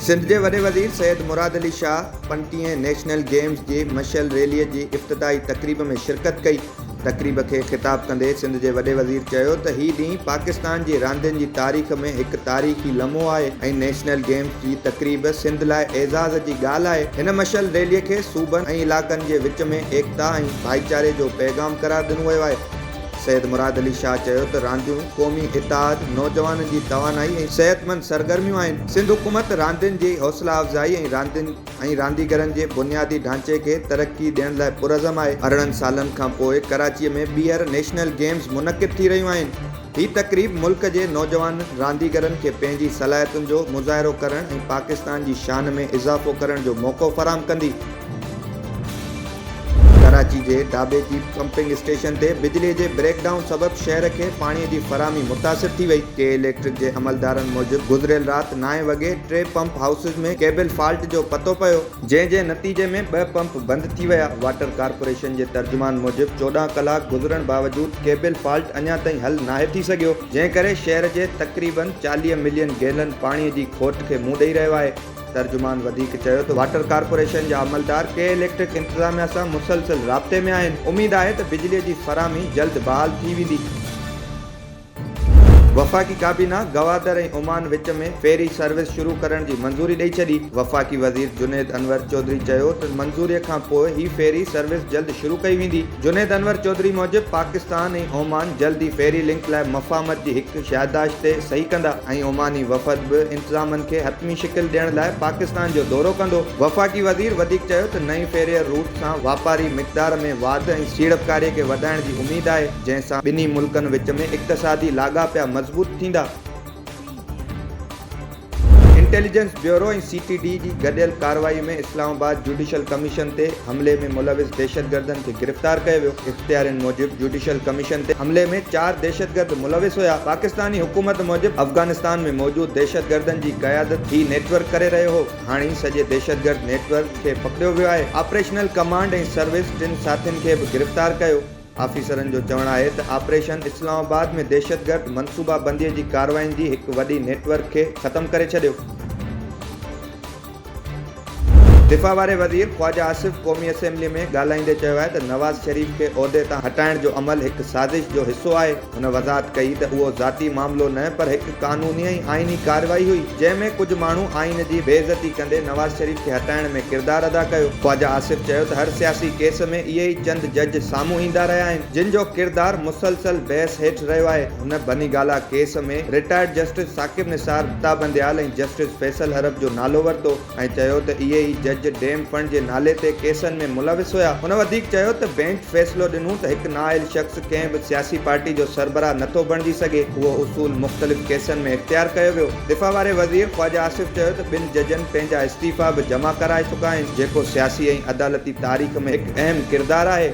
سنڌ جي وڏي وزير سيد مراد علي شاهه پنٽيهين نيشنل گيمز جي مشعل ريلي جي افتتاحي تقريب ۾ شرڪت ڪئي. تقريب کي خطاب ڪندي سنڌ جي وڏي وزير چيو ته هي ڏينهن پاڪستان جي راندين جي تاريخ ۾ هڪ تاريخي لمحو آهي ۽ نيشنل گيمز جي تقريب سنڌ لاء اعزاز جي ڳالهه آهي. هن مشعل ريلي کي صوبن ۽ علائقن جي وچ ۾ ايڪتا ۽ ڀائيچاري جو پيغام قرار ڏنو ويو آهي. سيد مراد علي شاهه چيو ته رانديون قومي اتحاد، نوجوانن جي توانائي ۽ صحتمند سرگرميون آهن، سنڌ حڪومت راندين جي حوصلا افزائي ۽ راندين ۽ رانديگرن جي بنيادي ڍانچي کي ترقي ڏيڻ لاء پرعزم آهي، 18 سالن کانپوء ڪراچي ۾ ٻيهر نيشنل گيمز منعقد ٿي رهيون آهن، هي تقريب ملڪ جي نوجوان رانديگرن کي پنهنجي صلاحيتن جو مظاهرو ڪرڻ ۽ پاڪستان جي شان ۾ اضافو ڪرڻ جو موقعو فراهم ڪندي. ڪراچي جي ڊاٻيجي پمپنگ اسٽيشن تي بجلي جي بريڪ ڊائون سبب شهر کي پاڻي جي فراهمي متاثر ٿي وئي. ڪي اليڪٽرڪ جي عملدارن موجب گذريل رات نائين وڳي ٽي پمپ هائوسز ۾ ڪيبل فالٽ جو پتو پيو، جنهن جي نتيجي ۾ ٻه پمپ بند ٿي ويا. واٽر ڪارپوريشن جي ترجمان موجب 14 ڪلاڪ گذرڻ باوجود ڪيبل فالٽ اڃا تائين حل ناهي ٿي سگهيو، جنهن ڪري شهر جي تقريبن 40 ملين گيلن پاڻي جي کوٽ کي منهن ڏئي رهيو آهي. ترجمان وڌيڪ چيو ته واٽر ڪارپوريشن جا عملدار ڪي اليڪٽرڪ انتظاميا سان مسلسل رابطي ۾ آهن، اميد آهي ته بجلي جي فراهمي جلد بحال ٿي ويندي. وفاقي ڪابينا گوادر ۽ عمان وچ ۾ فيري سروس شروع ڪرڻ جي منظوري ڏئي ڇڏي. وفاقي وزير جنيد انور چوڌري چيو ته منظوري کانپوء هي فيري سروس جلد شروع ڪئي ويندي. جنيد انور چوڌري موجب پاڪستان ۽ اومان جلد ئي فيري لنڪ لاء مفاهمت جي هڪ يادداشت تي صحيح ڪندا ۽ اوماني وفد به انتظامن کي حتمي شڪل ڏيڻ لاء پاڪستان جو دورو ڪندو. وفاقي وزير وڌيڪ چيو ته نئين فيري روٽ سان واپاري مقدار ۾ واڌ ۽ سيڙپڪاري کي وڌائڻ جي اميد آهي، جنهن سان ٻنهي ملڪن وچ ۾ اقتصادي لاڳاپيا مضبوط ٿيندا. Intelligence bureau ۽ C T D جي گڏيل ڪارروائي ۾ اسلام آباد جوڊيشل ڪميشن تي حملي ۾ ملوث دهشتگردن کي گرفتار ڪيو ويو. اختيارين موجب جوڊيشل ڪميشن تي حملي ۾ چار دهشتگرد ملوث هيا. پاڪستاني حڪومت موجب افغانستان ۾ موجود دهشتگردن جي قيادت هي نيٽ ورڪ ڪري رهيو هو. هاڻي سڄي دهشتگرد نيٽ ورڪ کي پڪڙيو ويو آهي. آپريشنل ڪمانڊ ۽ سروس ٽن ساٿين کي به گرفتار ڪيو. آفيسرن جو چوڻ آهي ته آپريشن اسلام آباد ۾ دهشتگرد منصوبابندي جي ڪارروائين جي هڪ وڏي نيٽ ورڪ کي ختم ڪري ڇڏيو. دفاع واري وزير خواجه آصف قومي اسيمبلي ۾ ڳالهائيندي چيو آهي ته نواز شريف کي عهدي تان هٽائڻ جو عمل هڪ سازش جو حصو آهي. هن وضاحت ڪئي ته اهو ذاتي معاملو نه پر هڪ قانوني ۽ آئيني ڪارروائي هئي، جنهن ۾ ڪجهه ماڻهو آئين جي بي عزتي ڪندي نواز شريف کي هٽائڻ ۾ ڪردار ادا ڪيو. خواجه آصف چيو ته هر سياسي ڪيس ۾ اهي ئي چند جج سامهون ايندا رهيا آهن، جن جو ڪردار مسلسل بحث هيٺ رهيو آهي. هن Bani Gala case ۾ retired justice Saqib Nisar, Gita Bandial ۽ justice Faisal Arab جو نالو ورتو. ۽ چيو ته اهي ئي جج ڊيم فنڊ جي نالي تي ڪيسن ۾ ملوث هيا. هن وڌيڪ چيو ته بينچ فيصلو ڏنو ته هڪ نااهل شخص ڪنهن به سياسي پارٽي جو سربراهه نٿو بڻجي سگهي، اهو اصول مختلف ڪيسن ۾ اختيار ڪيو ويو. دفاع واري وزير خواجه آصف چيو ته ٻن ججن پنهنجا استعيفا به جمع ڪرائي چڪا آهن، جيڪو سياسي ۽ عدالتي تاريخ ۾ هڪ اهم ڪردار آهي.